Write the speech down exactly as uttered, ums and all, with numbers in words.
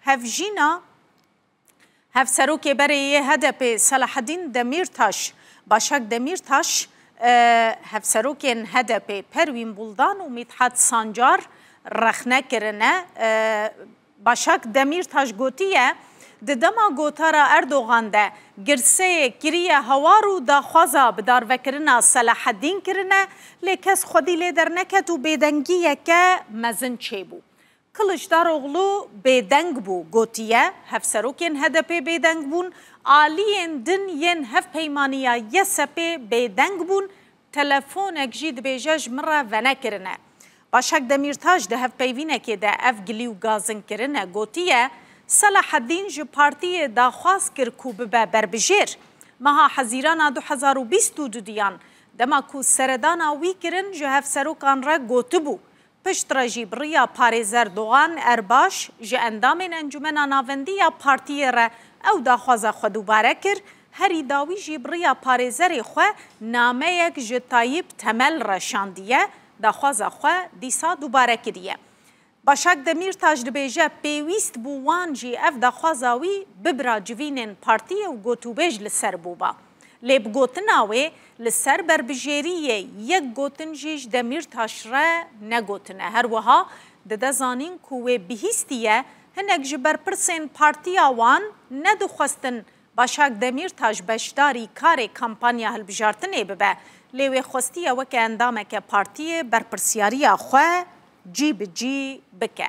Hevjîna hevserokê berê yê H D P Selahaddîn Demîrtaş, Başak Demîrtaş, e, hevserokên H D P Perwîn Buldan û Mîthat Sancar rexne kirine. E, Başak Demîrtaş gotiye, di dema gotara Erdogan de girseyê kiriye hawar û daxwaza bidarvekirina Selahaddîn kirine, lê kes xwedî lê derneket û bêdengiyeke mezin çêbû. Kiliçdaroglu bêdeng bû, gotiye, hevserokên H D P bêdeng bûn, aliyên din yên hevpeymaniya Y S P bêdeng bûn, telefonek jî dibêje ji min re venekirine. Başak Demîrtaş di hevpeyvînekê de ev gilî û gazinkirine gotiye, Selahaddîn ji partiyê daxwaz kir ku bibe berbijêr. Meha Hezîrana du hezar û bîst û dudiyan, dema ku seredana wî kirin, ji hevserokan re gotibû, piştre jî bi riya parêzer Doğan Erbaş ji endamên Encûmena Navendî ya partiyê re ew daxwaza xwe dubare kir, herî dawî jî bi riya parêzerê xwe nameyek ji Tayyip Temel re şandiye, daxwaza xwe dîsa dubare kiriye. Başak Demîrtaş dibêje, pêwîst bû wan jî ev daxwaza wî bibira civînên partiyê û gotûbêj li ser bûba. Lê bi gotina wê, li ser berbijêriyê yek gotin jî ji Demîrtaş re negotine. Her wiha dide zanîn ku wê bihîstiye hinek ji berpirsên partiya wan nedixwestin Başak Demîrtaş beşdarî karê kampanya hilbijartinê bibe, lê wê xwestiye weke endameke partiyê berpirsiyariya xwe cî bi cî bike.